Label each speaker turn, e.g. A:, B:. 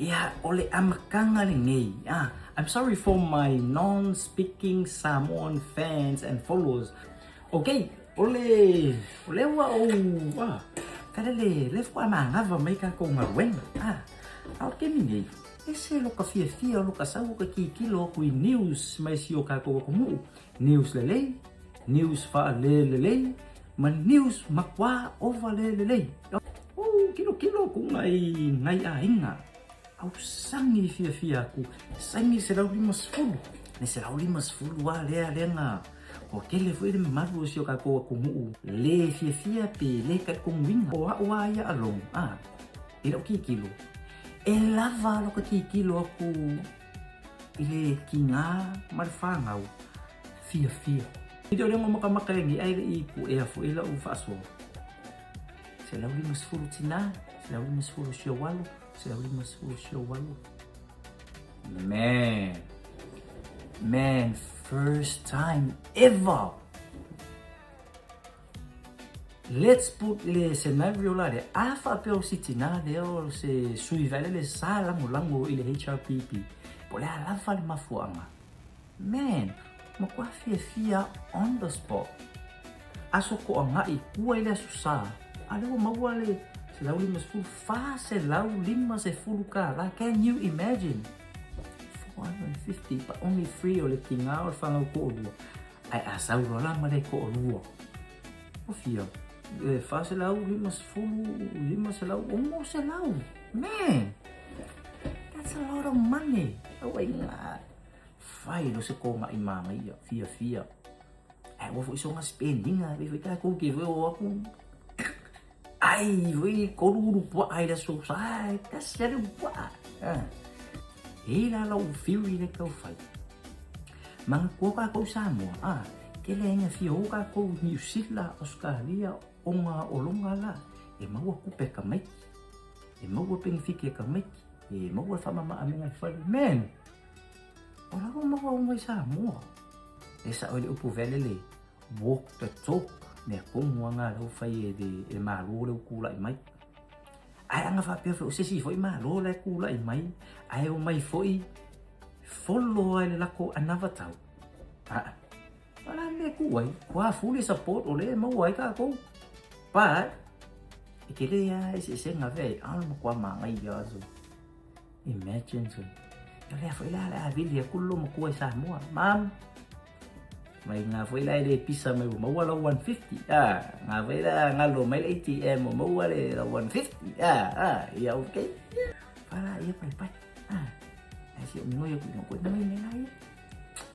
A: Ia, o le amataga lenei. Ah, I'm sorry for my non-speaking Samoan fans and followers. Okay, o le, o lea ua ou, ah, tala le, le faatoa manava mai tatou galuega. Ah, a o le taimi nei, ese lo ka fiafia o lo ka sau o ka kikilo aku i news mai si o tatou atunuu. News lelei, news faalelelei, ma news matua ova le lelei. Oh, kilokilo kuga i nai aiga. Ausagi fiafia aku, saini 150. Le 150 lava lea lea na ua tele foi le mamalu o si o tatou atunuu le fiafia pe le talitonuina. O a'u lava ia alone, a, i la'u tilotilo, e lava lota tilotilo aku i le tina ma le fanau fiafia. E le o le makamaka lenei ae le i puea foi lau faasoa. 150 tina, 150 si ou alo, 150 si ou alo. Man, man, first time ever. Let's put le scenario la lea, a faapea o si tina lea o se sui vaelele sa lagolago i le HRPP, po o le a lava le mafuaaga. Man, matua fiafia on the spot. Aso toagai tua i le Aso Sa, a lea ua maua le 150, 450 tala, can you imagine? 450, but only three o le tina o le fanau toalua. Ae a sau loa la ma le toalua, ua fia, e 450, 500, 600. Man, that's a lot of money. Auai ngā. Fai lo se kongaʻi manaia, fiafia. Ae aua foi soga spending a, pei foi tatou ke foi o aku. Ai, foi kolu ulu puaʻa i le aso, ai, tasi lava le ulu puaʻa. Ah. E la lau theory le tau fai. Manatua tatou i Samoa, ah, tele ai na fia o tatou i Niu Sila, Ausetalia, ona o loga la, e maua tupe a tamaiti, e maua penefiti a tamaiti, e maua le faamamaavega i le fale. Man! O la ua maua uma i Samoa. E sao i le upu vele le walk the talk, mea tonu lava na lea ua fai e le Malo lea ua tulai mai. Ae ana faapea foi o se isi foi Malo la e tulai mai, ae omai foi follow lava i le latou anavatau. Aa, o le a le mea e tuu ai? Ua fully support o lea e maua ai tatou. But, e tele lava eseesega vea, a o le matua manaia lava. Imagine so. Ia lea foi la le a vili aku lo matua i Samoa. Mam, mai ngā foi la e le pisa mai ua maua lau 150. Ah, ngā foi la ngalo mai le ATM ua maua le lau 150. Ah, ah, ia okay. Pala ia pai pai. Ah, ai si o mingo ia ku ngo ko mai me la ia.